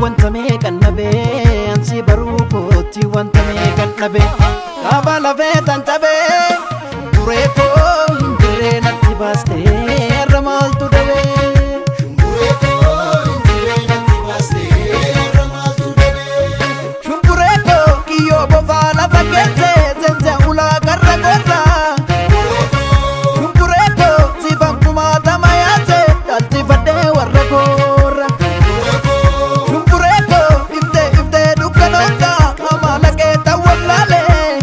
Wanta meeqan dhabee ansi baruu kootti wanta meeqan dhabee kaaba lafee tan cabee duree koo hin jirree natti baastee har'a maaltu dabee. Shumburee koo hin jirree natti baastee har'a maaltu dabee. Shumburee koo kiyyoo bofaa lafa keesse seensa ulaa karra gorra. Shumburee koo sifan kumaatama yaase dhalchifadhee warra koorra. Shumburee koo iftee iftee dukkanoota amala kee tawwallaalee.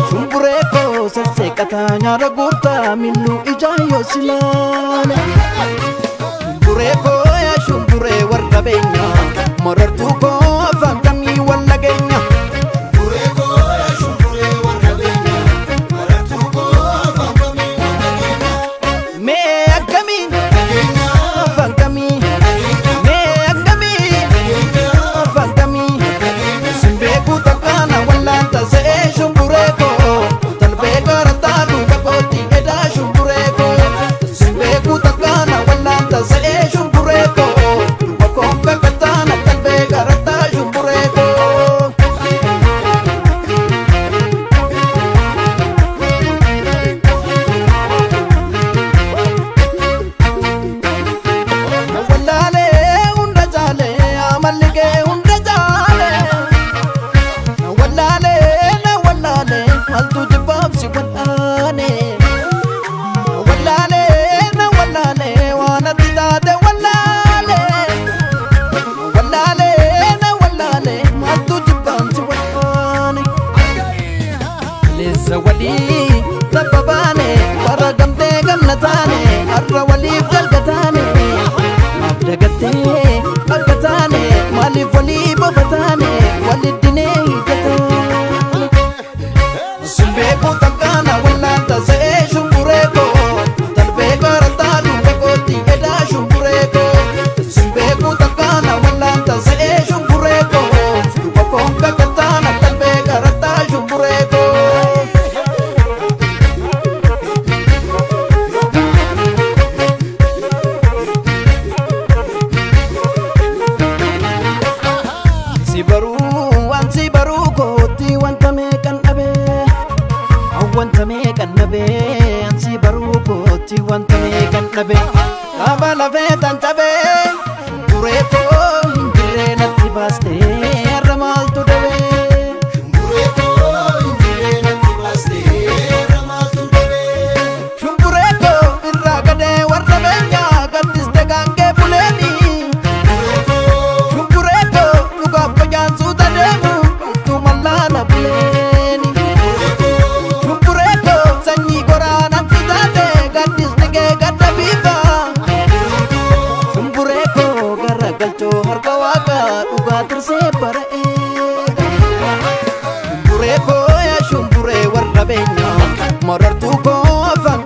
Shumburee koo sasseeqataa nyaara guutaa mil'uu ijaan yoo silaale. Shumburee koo yaa shumburee warra beenya marartuu koo afaan kamii walla geenya. Shumburee koo yaa shumburee warra beenya marartuu koo afaan kamii wal dhageenya. Mee akkamiin Dhageenya afaan kamii mee akkamiin dhageenya afaan kamii dhageenya. Simbeeku takkaana wallaanta se'ee shumburee koo talbee garataa duuba kootti edaa shumburee koo Simbeeku takkaana wallaanta se'ee shumburee koo duuba koo kakataana talbee garataa shumburee koo. Wallaalee hunda caalee amalli kee hunda caalee. Na wallaalee na wallaalee maaltu jibbaaf si wal'aane. Na wallaalee na wallaalee waan ati taate wallaalee. Na wallaalee na wallaalee maaltu jibbaaf si wal'aane. Leessa walii tabba baane bara gamtee gamna taane har'a waliif dalga taane. Maaf dagattee akka taane maaliif walii bofa taane waliddinee hiikkataane. Simbeeku takkaana wallaanta se'ee shumburee koo talbee garataa duuba kootti edaa shumburee koo. Simbeeku takkaana wallaanta se'ee shumburee koo duuba koo kakataana talbee garataa shumburee koo. Si baruu waan si baruu kootti wanta meeqan dhabee wanta meeqan dhabee an si baruu kootti wanta meeqan dhabee kaaba lafee tan cabee duree koo hin jirree natti baastee har'a maaltu dabee. Shumburee koo hin jirree natti baastee har'a maaltu dabee. Shumburee koo irraa gadee warra beenyaa gaddiste gaangee buleeni. Shumburee koo dhugaaf qocaan suuta deemu qaltuu mallaala buleeni. Shumburee koo sanyii goraanatti taate gaddisni kee gadda biifa. Shumburee koo garagalchoo harka waaqaa dhugaa tirsee bara eega. Shumburee koo yaa shumburee warra beenyaa marartuu koo afaan